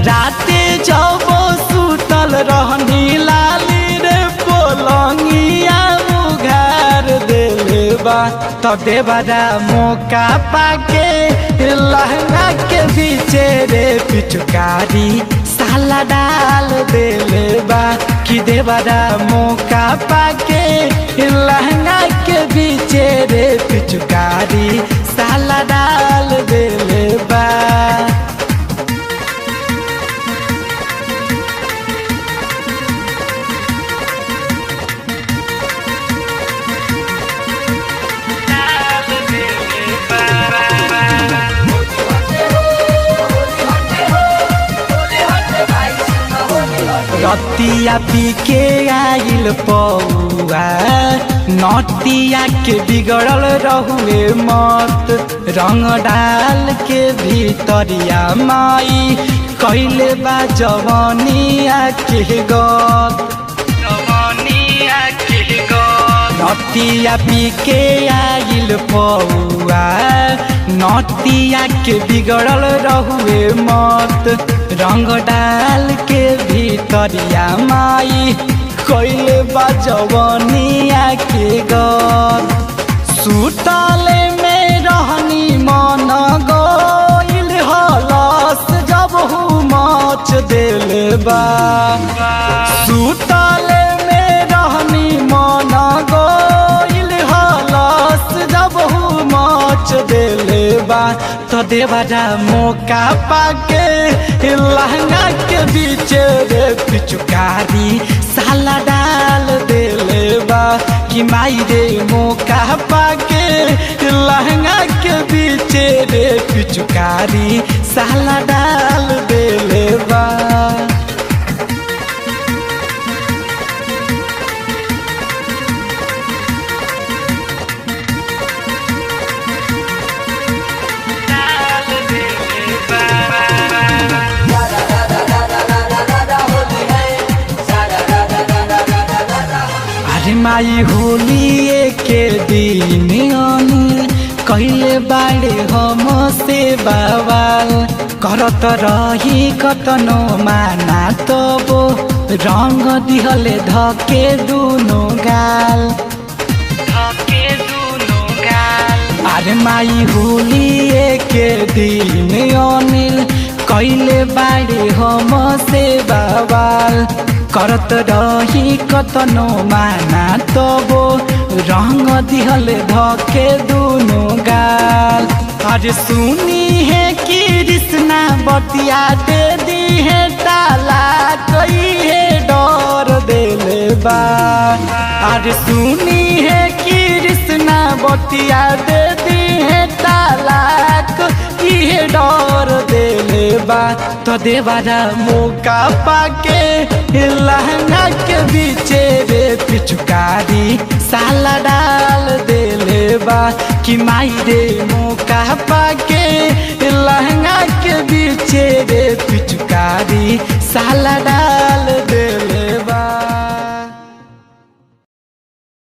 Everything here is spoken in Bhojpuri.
राते जब सुतल रहनी लाली रे पलंगिया उघार देले बा। त देवरा मौका पाके लहंगा के बीचे रे पिचकारी साला डाल देले बा। कि देवरा मौका पाके लहंगा के बीचे रे पिचकारी साला डाल देले बा। रतिया पी के आइल पौआ नतिया के बिगड़ल रहुए मत। रंग डाल के भीतरिया माई कैले बा जवनिया के गत। नतिया पी के आइल पौआ नतिया के बिगड़ल रहुए मत। रंग डाल के भीतरिया माई कैले बा जवनिया के गत। सुतले में रहनी मन गइल हलस जब हु मच देले बा। सुतले में रहनी मन गइल हलस जब हु मच देले बा। त देवरा मौका पाके लहंगा के बीच रे पिचकारी साला डाल देले बा। कि माई रे मौका पाके लहंगा के बीच रे पिचकारी साला डाल देले बा। अरे माई होली के दिन अनिल कैले बाड़े हम से बवाल। करत रही कतनो माना तबो रंग दिहले धके दुनो गाल। अरे माई होली के दिन अनिल कैले बाड़े हम से बवाल। करत रही कतनो माना तबो रंग दिहले धके दुनो गाल। अरे सुनी है कि कृष्णा बतिया दे दी है ताला कई है डर देले बा। अरे सुनी है कि कृष्णा बतिया दे दी है तालाक इहे डर देले बा। त देवरा मौका पाके लहंगा के बीचे रे पिचकारी साला डाल देले बा। कि माई रे मौका पाके लहंगा के बीचे रे पिचकारी साला डाल